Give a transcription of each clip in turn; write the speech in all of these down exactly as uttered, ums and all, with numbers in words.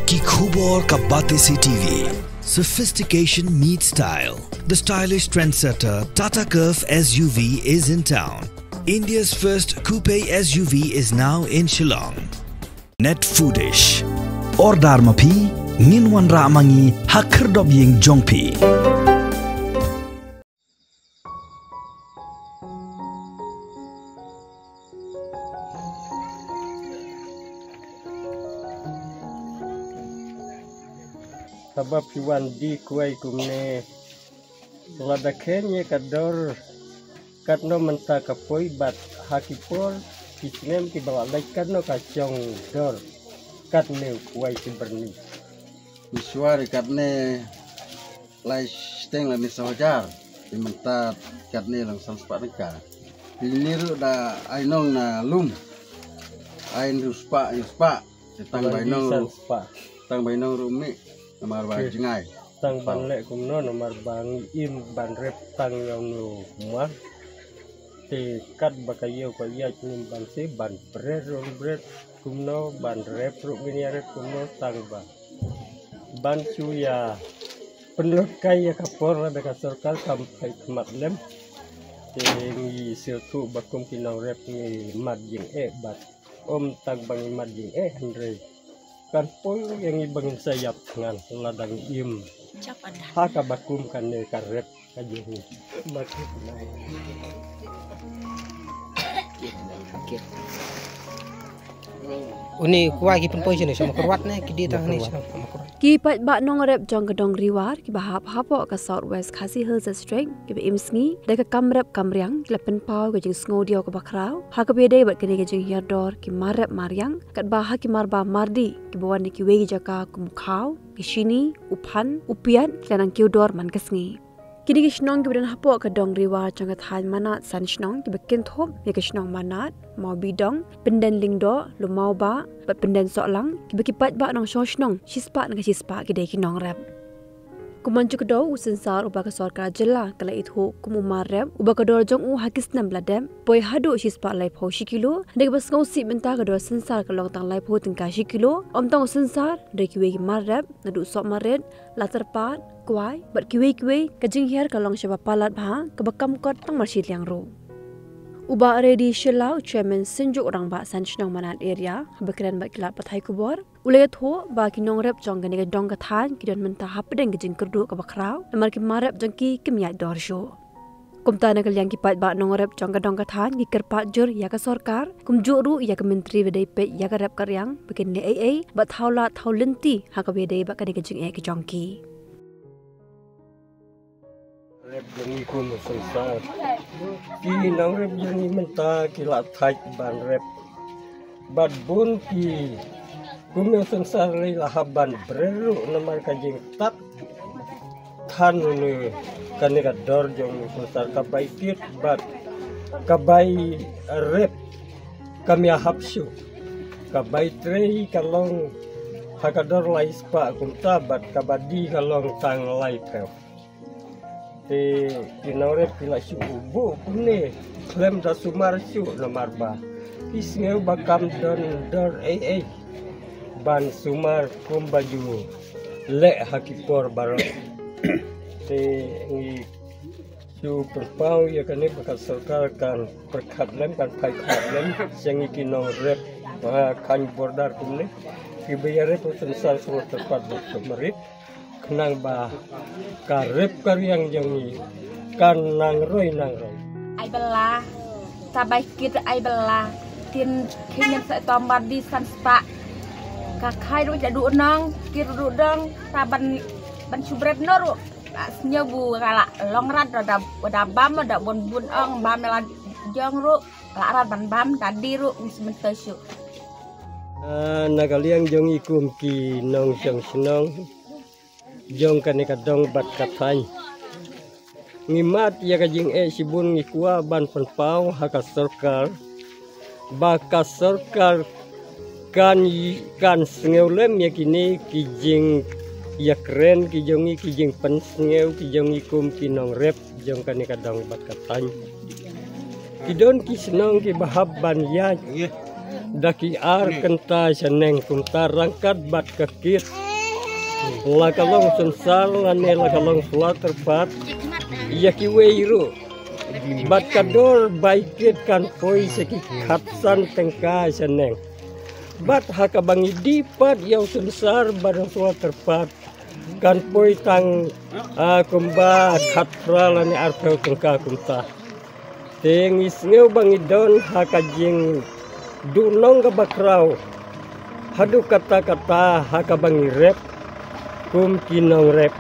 Ki khubor ka Batesi T V. Sophistication meets style. The stylish trendsetter Tata Curvv S U V is in town. India's first coupe S U V is now in Shillong. Net Foodish. Order ma phi, ngin wanrah ma ngi ha khyrdop ïing jong phi. Haba phi wan die kwai kumne, lada kheiñ ïa ka dor katno mynta ka poi, bad ha ki por ki snem kiba la leit katno ka jong dor katne u kwai ki byrni? Mishwari katne lai shiteng lane saw hajar. Te mynta katne long san spah tyngka. Te ine ruh da ai nong na lum, ai hynriew spah, hynriew spah. Te tang bai nong ruh, tang bai nong ruh mih namar ba jngai. Tang ban leh kumno namar ba ngi im ban rep tang ïa uno u mar. Te katba ka ïew ka ïaid ngim banse ban bret ruh bret kumno, ban rep ruh ngin ïa rep kumno, tang ba ban shu ïa pynlut kai ïa ka por lada ka sorkar kam phai khmat lem. Te ngi sngewthuh ba kum ki nongrep ngi mad jingeh bad ym tang ba ngi mad jingeh, hynrei kan poi ïa ngi ba ngin sa ïap thngan lada ngi im ha kaba kum kane ka rep ka jong ngi. Une u kwai ki pynpoi shane sha Mawkyrwat ne ki die tang ne sha Mawkyrwat. Ki paidbah nongrep jong ka Dong Riwar kiba hap hapoh ka South West Khasi Hills District kiba im sngi da ka kam rep kam riang ki la pynpaw ka jingsngewdiaw kaba khraw ha kaba ïadei bad kane ka jinghiar dor ki mar rep mar riang, katba ha ki mar bah mar dih kiba wan na kiwei ki jaka kum u khaw, ka shini, u phan, u piat, ki la nang kiew dor man ka sngi. Kine ki shnong kiba don hapoh ka Dong Riwar jong ka thaiñ Manad san shnong kiba kynthup ïa ka shnong Manad, Mawbidong, Pyndenlyngdoh, Lumawbah bad Pyndensohlang, kiba ki paidbah nongshong shnong shispah na ka shispah ki dei ki nongrep. Kum ban ju kdew, u synsar uba ka sorkar jylla ka la ithuh kum u mar rep uba ka dor jong u ha ki snem ba la dep poi haduh shispah laiphew shi kilo, hynrei kaba sngewsih mynta ka dor synsar ka long tang laiphew tyngka shi kilo. Ym tang u synsar, hynrei kiwei ki mar rep naduh sohmarit, latyrpad, kwai bad kiwei kiwei, ka jinghiar ka long shaba palat bha, kaba kam kot tang mar shiliang ruh. U Bah Reddy Shylla, u Chairman Synjuk Rangbah san shnong Manad Area, haba kren bad ki lad pathai khubor, u la ïathuh ba ki nongrep jong kane ka dong ka thaiñ ki don mynta hapdeng ka jingkyrduh kaba khraw namar ki mar rep jong ki kim ïaid dor shuh. Kumta na ka liang ki paidbah nongrep jong ka dong ka thaiñ ki kyrpad jur ïa ka sorkar, kumjuh ruh ïa ka myntri ba dei peit ïa ka rep ka riang ba kin leh ei ei bad thaw lad thaw lynti ha kaba ïadei bad kane ka jingeh ka jong ki. Rep jong ngi kum u synsar, ki nongrep jong ngi mynta ki la thait ban rep. Bad bun ki kum u synsar lei la hap ban bret ruh namar ka jingtap than une kane ka dor jong u synsar, ka bai kit bad ka bai rep kam ïahap shuh. Ka bai trei ka long ha ka dor lai spah kumta bad ka ba die ka long tang laiphew. Te ki nongrep ki la shu buh kumne khlem da sumar shuh namar ba ki sngew ba kam don dor ei ei ban sumar kumba ju leh ha ki por baroh. Te ngi shu pynpaw ïa kane ba ka sorkar kan pyrkhat lem, kan phai khmat lem sha ngi ki nongrep ba kheiñ border kumne kiba ïarep u synsar sngewtyrpad bad sngewmarit. Khnang ba ka rep ka riang jong ngi kan nang roi nang roi. Ai bala, ta bai kit ai bala. Tin khinin sa to mar die san spah. Ka khai ruh ja du nong, kit ruh dong, ta ban ban shu bret no ruh. Ka sngew bu ka la long rat da da bam da bun bun ong bam la jong ruh. La rat ban bam da die ruh ngi smen te shu. Ah, na ka liang jong i kum ki nongshong shnong jong kane ka dong bad ka thaiñ. Ngi mad ïa ka jingeh shibun, ngi kwah ban pynpaw ha ka sorkar ba ka sorkar kan kan sngew lem ïa kine ki jingïakren ki jong ngi, ki jingpynsngew ki jong ngi kum ki nongrep jong kane ka dong bad ka thaiñ. Ki don ki shnong kiba hap ban ïaid Da ki ar kynta shaneng kumta rangkat bad ka kit. La ka long Sunsar lane la ka long Sula Tyrpat. Ïa kiwei ruh. Bad ka dor bai kit kan poi sha ki khatsan tyngka shaneng. Bad ha kaba ngi die pat ïa u Sunsar bad u Sula Tyrpat. Kan poi tang, ah, kumba khatphra lane arphew tyngka kumta. Te ngi sngew ba ngi don ha ka jingduhnong kaba khraw. Haduh katta katta ha kaba ngi rep kum ki nongrep.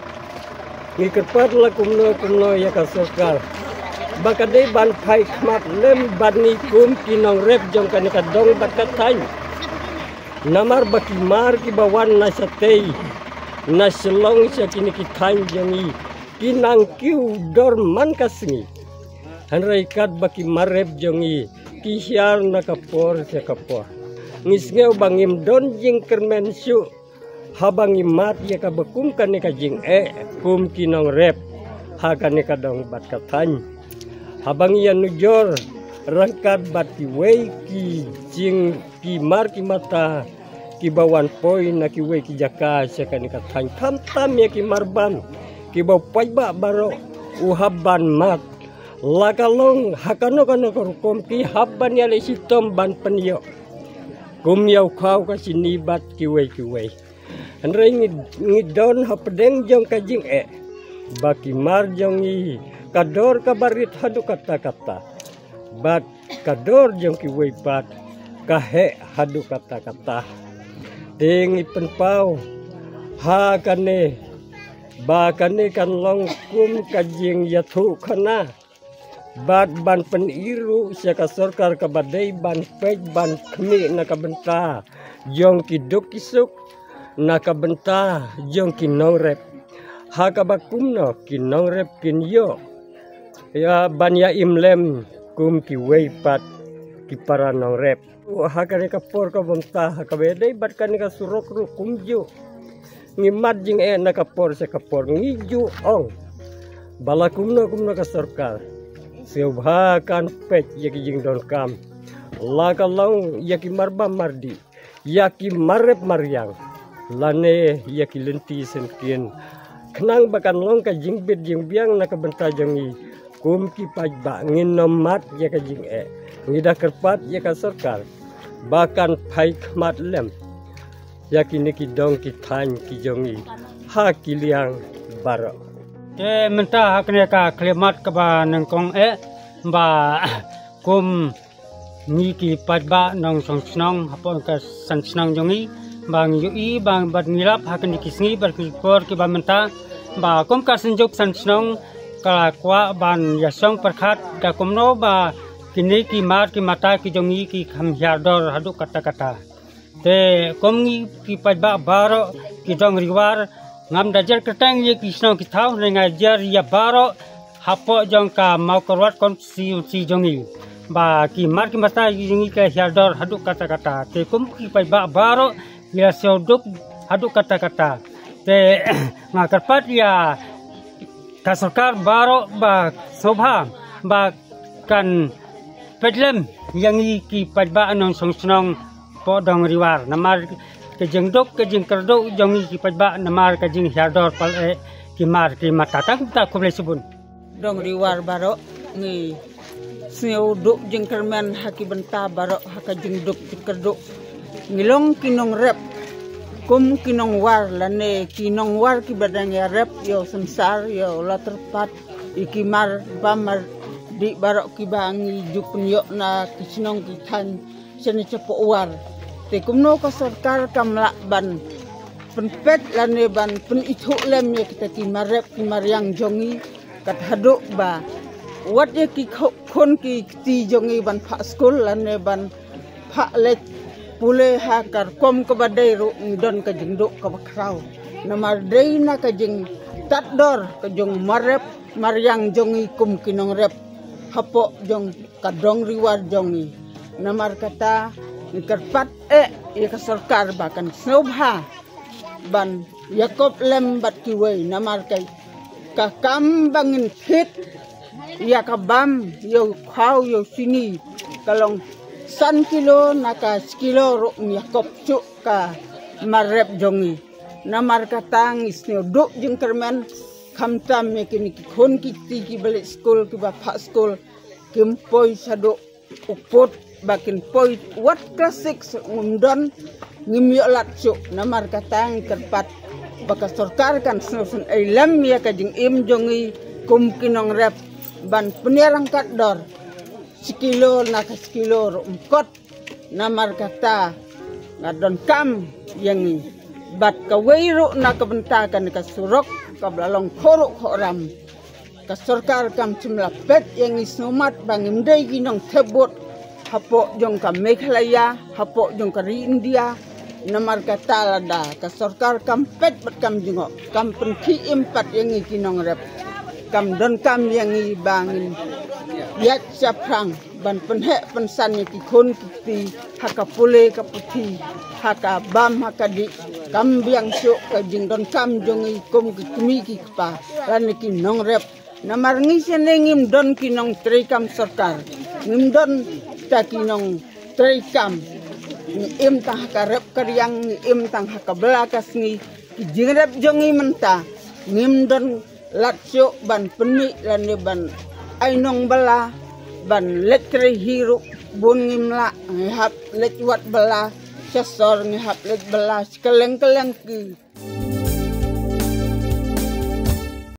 Ngi kyrpad la kumno kumno ïa ka sorkar ba ka dei ban phai khmat lem bad ngi kum ki nongrep jong kane ka dong bad ka thaiñ. Namar ba ki mar kiba wan na shatei na Shillong sha kine ki thaiñ jong ngi ki nang kiew dor man ka sngi. Hynrei katba ki mar rep jong ngi ki hiar na ka por sha ka por. Ngi sngew ba ngim don jingkyrmen shuh haba ngi mad ïa kaba kum kane ka jingeh kum ki nongrep ha kane ka dong bad ka thaiñ. Haba ngi ïa nujor rangkat bad kiwei ki jing ki mar ki mata kiba wan poi na kiwei ki jaka sha kane ka thaiñ khamtam ïa ki mar bam kiba u paidbah baroh u hap ban mad. La ka long ha kano kano ka rukom ki hap ban ïaleh shitom ban pynïoh kum ïa u khaw ka shini bad kiwei kiwei. Hynrei ngi, ngi don hapdeng jong ka jingeh ba ki mar jong ngi ka dor kaba rit haduh katta katta. Bad ka dor jong kiwei pat ka heh haduh katta katta. Te ngi pynpaw ha kane ba kane kan long kum ka jingïathuh khana. Bad ban pynïaid ruh sha ka sorkar kaba dei ban peit ban khmih na ka bynta jong ki duk ki suk na ka bynta jong ki nongrep. Ha kaba kumno ki nongrep kin ïoh ïa ban ïa im lem kum kiwei pat ki para nongrep. Ha kane ka por kaba mynta ha kaba dei bad kane ka surok ruh kumjuh. Ngi mad jingeh na ka por sha ka por ngi ju ong ba la kumno kumno ka sorkar sngewbha kan peit ïa ki jingdonkam la ka long ïa ki mar bam mar dih, ïa ki mar rep mar riang lane ïa ki lynti syngkien khnang ba kan long ka jingbit jingbiang na ka bynta jong ngi. Kum ki paidbah ngin nym mad ïa ka jingeh. Ngi da kyrpad ïa ka sorkar ba kan phai khmat lem ïa kine ki dong ki thaiñ ki jong ngi ha ki liang baroh. Te mynta ha kane ka khyllipmat kaba nyngkong eh ba kum ngi ki paidbah nongshong shnong hapoh ka san shnong jong ngi ba ngi ïohi ba bad ngi lap ha kine ki sngi bad ki por kiba mynta ba kum ka synjuk san shnong ka la kwah ban ïa shong pyrkhat da kumno ba kine ki mar ki mata ki jong ngi ki kham hiar dor haduh katta katta. Te kum ngi ki paidbah baroh ki dong Ri War ngam da jer kyrteng ïa ki shnong ki thaw ne nga jer ïa baroh hapoh jong ka Mawkyrwat constituency jong ngi ba ki mar ki mata jong ngi ka hiar dor haduh katta katta. Te kum ki paidbah baroh ki la sngewduk haduh katta katta. Te nga kyrpad ïa ka sorkar baroh ba sngewbha ba kan peit lem ïa ngi ki paidbah nongshong shnong poh dong Ri War namar ka jingduk ka jingkyrduh jong ngi ki paidbah namar ka jinghiar dor pal eh ki mar ki mata. Tang kumta khublei shibun. Dong Ri War baroh ngi sngewduk jingkyrmen ha ki bynta baroh ha ka jingduk jingkyrduh. Ngi long ki nongrep kum ki nongwar lane ki nongwar kiba dang ïa rep ïa u Sunsar ïa u Latyrpat ïa ki mar bam mar dih baroh kiba ngi ju pynïoh na ki shnong ki thaiñ shane shapoh War. Te kumno ka sorkar kam lah ban pynpeit lane ban pynithuh lem ïa kita ki mar rep ki mar riang jong ngi kat haduh ba wat ïa ki kho- khun ki kti jong ngi ban phah skul lane ban phah leit pule ha ka rukom kaba dei ruh ngi don ka jingduk kaba khraw. Namar dei na ka jingtad dor ka jong mar rep mar riang jong ngi kum ki nongrep hapoh jong ka dong Ri War jong ngi. Namar kata ngi kyrpad eh ïa ka sorkar ba kan sngewbha ban ïakob lem bad kiwei namar ka, ka kam ba ngin thied ïa ka bam ïa u khaw ïa u shini ka long San kilo na ka shi kilo ruh ym ïakop shuh ka mar rep jong ngi. Namar kata ngi sngewduk jingkyrmen, khamtam ïa kine ki khun ki kti kiba leit skul, kiba phah skul, kim poi shaduh u pud ba kin poi wat klas six ngim don, ngim ïoh lad shuh. Namar kata ngi kyrpad ba ka sorkar kan sngewsynei lem ïa ka jingim jong ngi kum ki nongrep ban pynïaryngkat dor shi kilo na ka shi kilo ruh ym kot. Namar kata nga donkam ïa ngi bad kawei ruh na ka bynta kane ka surok kaba la long khohruh khohram. Ka sorkar kam shym la peit ïa ngi sngewmat ba ngim dei ki nongthep vote hapoh jong ka Meghalaya, hapoh jong ka ri India. Namar kata lada ka sorkar kam peit bad kam jngoh, kam pynkhih im pat ïa ngi ki nongrep, kam donkam ïa ngi ba ngin ïaid shaphrang ban pynheh pynsan ïa ki khun ki kti ha ka pule ka puthi, ha ka bam ha ka dih. Kam biang shuh ka jingdonkam jong ngi kum ki kmie ki kpa lane ki nongrep. Namar ngi shane ngim don ki nongtreikam sorkar, ngim don ta ki nongtreikam. Ngi im tang ha ka rep ka riang, ngi im tang ha ka bylla ka sngi. Ki jingrep jong ngi mynta ngim don lad shuh ban pynmih lane ban ai nongbylla, ban leit trei hi ruh bun ngim lah. Ngi hap leit wad bylla sha sor, ngi hap leit bylla sha kylleng kylleng ki